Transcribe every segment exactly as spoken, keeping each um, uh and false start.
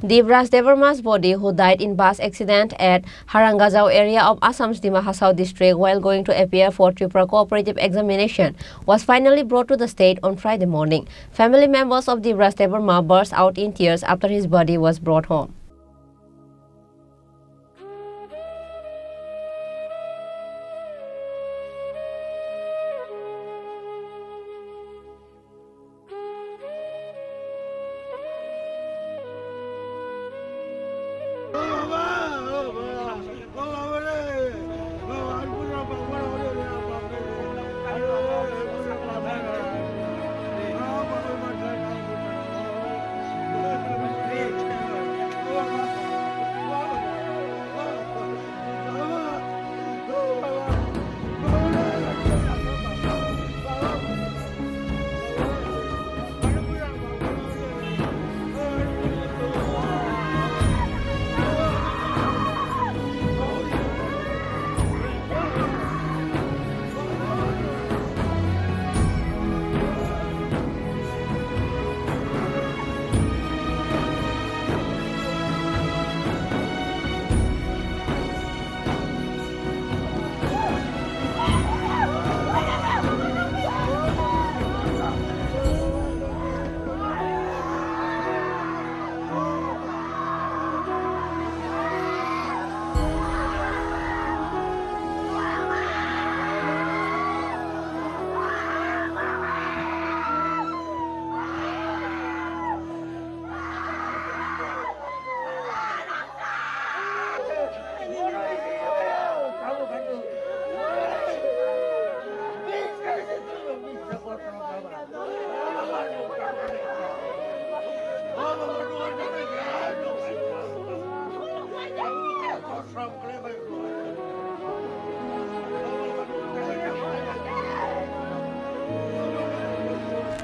Dibraj Debbarma's body, who died in bus accident at Harangajao area of Assam's Dima Hasao district while going to appear for Tripura cooperative examination, was finally brought to the state on Friday morning. Family members of Dibraj Debbarma burst out in tears after his body was brought home.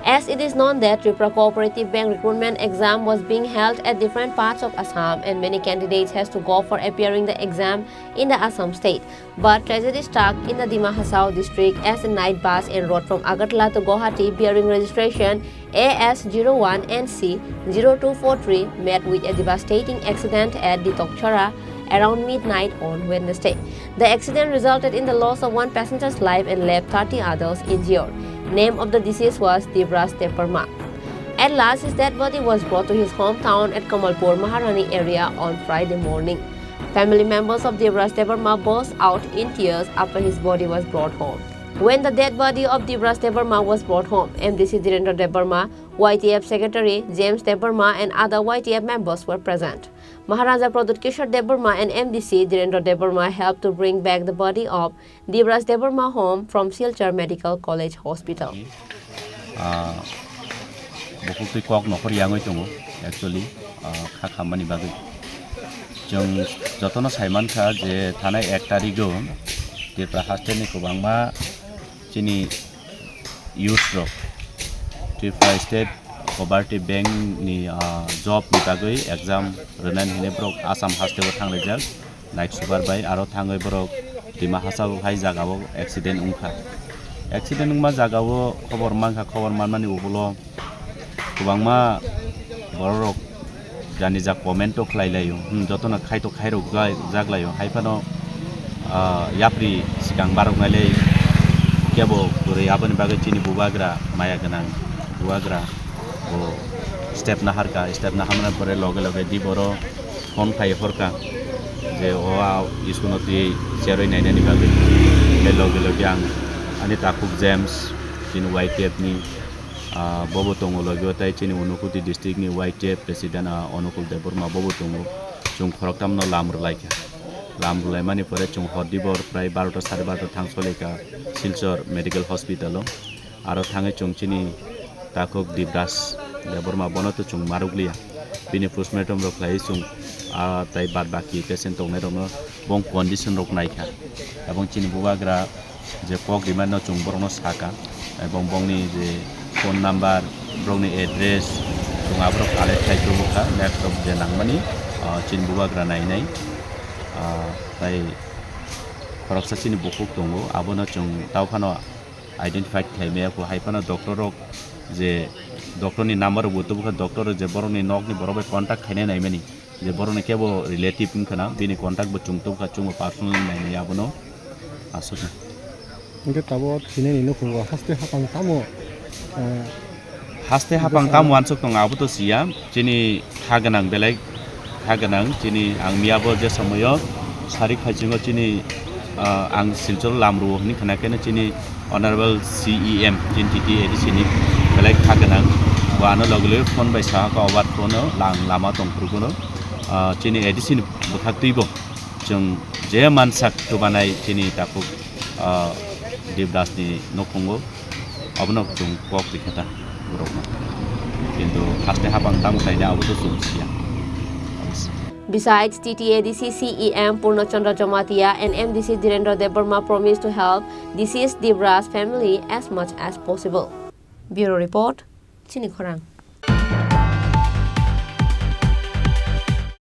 As it is known that Tripura Cooperative Bank recruitment exam was being held at different parts of Assam and many candidates has to go for appearing the exam in the Assam state. But tragedy struck in the Dima Hasao district as a night bus en route from Agartala to Guwahati bearing registration A S zero one N C zero two four three met with a devastating accident at Ditokchara around midnight on Wednesday. The accident resulted in the loss of one passenger's life and left thirty others injured. Name of the deceased was Dibraj Debbarma. At last, his dead body was brought to his hometown at Kamalpur Maharani area on Friday morning. Family members of Dibraj Debbarma burst out in tears after his body was brought home. When the dead body of Dibraj Debbarma was brought home, M D C Dhirendra Debbarma, Y T F secretary James Debbarma and other Y T F members were present. Maharaja Pradyut Kishore Debbarma and M D C Dhirendra Debbarma helped to bring back the body of Dibraj Debbarma home from Silchar Medical College Hospital. Ah, bukhuk twi kok nokhor yangwi tongo, actually, ah, kha khammani bagwi. Chwng jotono sai mankha je thanai ek tarigo Tripura hasteni kwbangma chini youth rok Tripura State Cooperative Bank ni, ah, job ni bagwi exam rwnani hinwi borok Assam hasteo thanglaijak. Night super bai aro thangwi borok Dima Hasao hai jagao accident wngkha. Accident wngma jagao khobor mankha, khobor manmani ugulo kwbangma bororok jani ja comment o khlai laio, hmm, jotono khai to khairok ja-, jak laio, hai phano, ah, yapri swkang barok nailai kebo kwrwi, aboni bagwi chini bubagra maya gwnang bubagra bo step naharkha, step naharmani pore loge loge di boro phone khai horkha je o a iskuno twi cherwi nainani bagwi. Tei loge loge ang ani takhuk James, chini Y T F ni, ah, bobo tongo loge o, tei chini Unakoti district ni Y T F president, ah, Anukul Debbarma bobo tongo. Chwng khoroktham no lam rwlaikha. Lam rwlaimani pore chwng hor dibor prai barota sare barota thang solikha Silchar Medical Hospital o. Aro thangwi chwng chini takhuk Dibraj Debbarma bono to chwng marwkliya. Bini postmortem rok khlaiwi chwng, ah, tei bad baki patient tongnai rokno bong condition rok naikha. Ebong chini bubagra je kok rimano chwng borokno sakha, ebong bongni je phone number, borokni address, chwng aborok collect khai tubukha, next of je nangmani, ah, chini bubagra nainai, ah, tei khoroksa chini bukhuk tongo, abono chwng tao phano identify khlai maya kho, hai phano doctor rok Je doctor ni number bo tubukha, doctor je borok ni nok ni borok bai contact khainai naimani, je borok ni kebo relative wngkha na, bini contact bo chung tubukha, chungo personally nainai abono aswk. Hingke tabuk thinani nukhungo haste hapang tamo, eh, haste hapang tamo wansuk tongo, abo to siya. Chini kha gwnang belai kha gwnang, chini ang miyabo je somoyo sari khaichungo chini, ah, ang Silchar lamrwo hwnwi khna khe chini Honorable C E M chini T T A D C ni belai kha gwnang. Bo ano logi logi phone bai saha kha, obar phone o lang lama tong phuru bono, ah, chini A D C ni bwkhak twibo chwng je mansak chubanai chini takhuk, ah, Debdas ni nukhungo. Abono chwng kok rikha ta borokno. Kintu haste hapang tamo khaina abo to chwng siya. Besides, T T A D C C E M Purna Chandra Jamatia and M D C Dhirendra Debbarma promised to help deceased Debras family as much as possible. Bureau report, Chini Khorang.